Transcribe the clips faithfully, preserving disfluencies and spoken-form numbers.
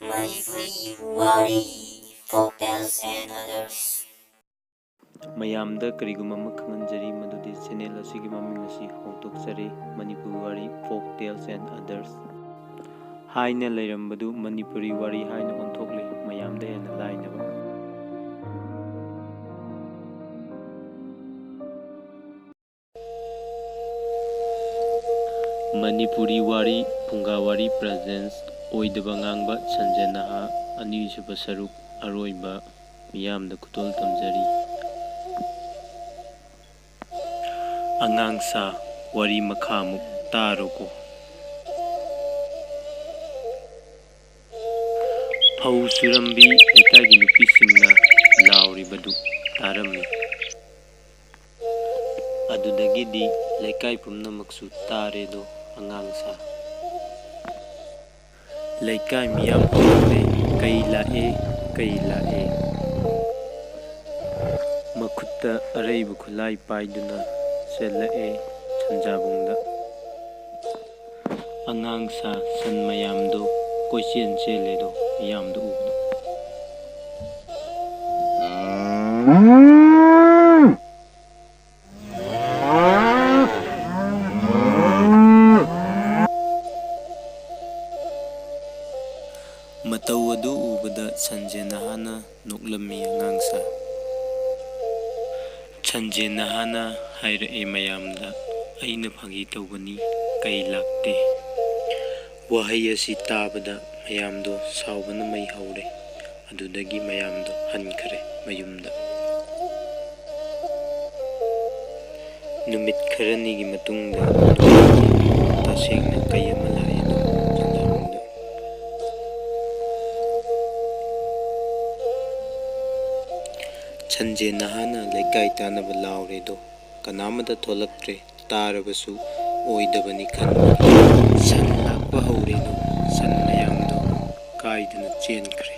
Manipuri Wari, Folk Tales and Others. ꯃꯌꯥꯝꯗ ꯀꯔꯤꯒꯨꯝꯕ ꯑꯃ ꯈꯪꯍꯟꯖꯔꯤ, ꯃꯗꯨꯗꯤ channel ꯑꯁꯤꯒꯤ ꯃꯃꯤꯡ ꯑꯁꯤ ꯍꯣꯡꯗꯣꯛꯆꯔꯦ, ꯃꯅꯤꯄꯨꯔ ꯋꯥꯔꯤ, Folk Tales and Others ꯍꯥꯏꯅ ꯂꯩꯔꯝꯕꯗꯨ ꯃꯅꯤꯄꯨꯔꯤ ꯋꯥꯔꯤ ꯍꯥꯏꯅ ꯑꯣꯟꯊꯣꯛꯂꯦ, ꯃꯌꯥꯝꯗ ꯍꯦꯟꯅ ꯂꯥꯏꯅꯕ꯫ ꯃꯅꯤꯄꯨꯔꯤ ꯋꯥꯔꯤ, ꯐꯨꯡꯒꯥ ꯋꯥꯔꯤ presents, ꯑꯣꯏꯗꯕ ꯉꯥꯡꯕ ꯁꯟꯖꯦ ꯅꯍꯥ, ꯑꯅꯤꯁꯨꯕ ꯁꯔꯨꯛ, ꯑꯔꯣꯏꯕ, ꯃꯤꯌꯥꯝꯗ ꯈꯨꯗꯣꯜ ꯇꯝꯖꯔꯤ꯫ ꯑꯉꯥꯡ ꯁꯥ, ꯋꯥꯔꯤ ꯃꯈꯥꯃꯨꯛ ꯇꯥꯔꯣꯀꯣ꯫ ꯐꯧ ꯆꯨꯔꯝꯕꯤ ꯂꯩꯀꯥꯏꯒꯤ ꯅꯨꯄꯤꯁꯤꯡꯅ ꯂꯥꯎꯔꯤꯕꯗꯨ ꯇꯥꯔꯝꯃꯤ꯫ ꯑꯗꯨꯗꯒꯤꯗꯤ ꯂꯩꯀꯥꯏ ꯄꯨꯝꯅꯃꯛꯁꯨ ꯇꯥꯔꯦꯗꯣ ꯑꯉꯥꯡ ꯁꯥ꯫ ꯂꯩꯀꯥꯏ ꯃꯤꯌꯥꯝ ꯍꯧꯅꯔꯦ, "ꯀꯩ ꯂꯥꯛꯑꯦ, ꯀꯩ ꯂꯥꯛꯑꯦ?" ꯃꯈꯨꯠꯇ ꯑꯔꯩꯕ ꯈꯨꯠꯂꯥꯏ ꯄꯥꯏꯗꯨꯅ ꯆꯦꯜꯂꯛꯑꯦ ꯁꯟꯖꯥꯕꯨꯡꯗ꯫ ꯑꯉꯥꯡ ꯁꯥ ꯁꯟ ꯃꯌꯥꯝꯗꯣ ꯀꯣꯏꯆꯦꯟ ꯆꯦꯜꯂꯦꯗꯣ ꯃꯤꯌꯥꯝꯗꯣ ꯎꯕꯗ꯫ ꯃꯇꯧ ꯑꯗꯨ ꯎꯕꯗ ꯁꯟꯖꯦ ꯅꯍꯥꯅ ꯅꯣꯛꯂꯝꯃꯤ ꯑꯉꯥꯡ ꯁꯥ꯫ ꯁꯟꯖꯦ ꯅꯍꯥꯅ ꯍꯥꯏꯔꯛꯑꯦ ꯃꯌꯥꯝꯗ, "ꯑꯩꯅ ꯐꯥꯒꯤ ꯇꯧꯕꯅꯤ, ꯀꯩ ꯂꯥꯛꯇꯦ"꯫ ꯋꯥꯍꯩ ꯑꯁꯤ ꯇꯥꯕꯗ ꯃꯌꯥꯝꯗꯣ ꯁꯥꯎꯕꯅ ꯃꯩ ꯍꯧꯔꯦ꯫ ꯑꯗꯨꯗꯒꯤ ꯃꯌꯥꯝꯗꯣ ꯍꯟꯈ꯭ꯔꯦ ꯃꯌꯨꯝꯗ꯫ ꯅꯨꯃꯤꯠ ꯈꯔꯅꯤꯒꯤ ꯃꯇꯨꯡꯗ ꯇꯁꯦꯡꯅ ꯀꯩ ꯑꯃ ꯂꯥꯛꯑꯦꯗꯣ ꯁꯟꯖꯥꯕꯨꯡꯗ꯫ ꯁꯟꯖꯦ ꯅꯍꯥꯅ ꯂꯩꯀꯥꯏ ꯇꯥꯟꯅꯕ ꯂꯥꯎꯔꯦꯗꯣ, ꯀꯅꯥꯃꯇ ꯊꯣꯛꯂꯛꯇ꯭ꯔꯦ꯫ ꯇꯥꯔꯕꯁꯨ ꯑꯣꯏꯗꯕꯅꯤ ꯈꯟꯕꯒꯤ ꯁꯟ ꯂꯥꯛꯄ ꯍꯧꯔꯦꯗꯣ ꯁꯟ ꯃꯌꯥꯝꯗꯣ ꯀꯥꯏꯗꯨꯅ ꯆꯦꯟꯈ꯭ꯔꯦ꯫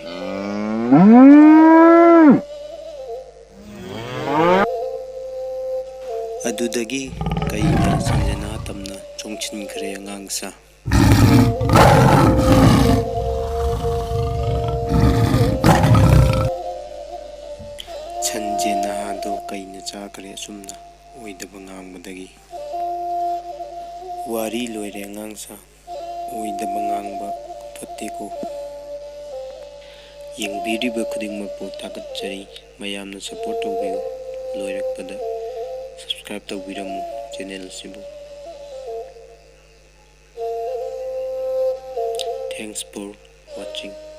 ꯑꯗꯨꯗꯒꯤ ꯀꯩꯗ ꯁꯟꯖꯦ ꯅꯍꯥ ꯇꯝꯅ ꯆꯣꯡꯁꯤꯟꯈ꯭ꯔꯦ ꯑꯉꯥꯡ ꯁꯥ꯫ ꯀꯔꯤ ꯑꯆꯨꯝꯅ ꯑꯣꯏꯗꯕ ꯉꯥꯡꯕꯗꯒꯤ꯫ ꯋꯥꯔꯤ ꯂꯣꯏꯔꯦ ꯑꯉꯥꯡꯁꯥ, ꯑꯣꯏꯗꯕ ꯉꯥꯡꯕ ꯐꯠꯇꯦꯀꯣ꯫ ꯌꯦꯡꯕꯤꯔꯤꯕ ꯈꯨꯗꯤꯡꯃꯛꯄꯨ ꯊꯥꯒꯠꯆꯔꯤ꯫ ꯃꯌꯥꯝꯅ support ꯇꯧꯕꯤꯌꯨ꯫ ꯂꯣꯏꯔꯛꯄꯗ subscribe ꯇꯧꯕꯤꯔꯝꯃꯨ channel ꯑꯁꯤꯕꯨ꯫ Thanks for watching.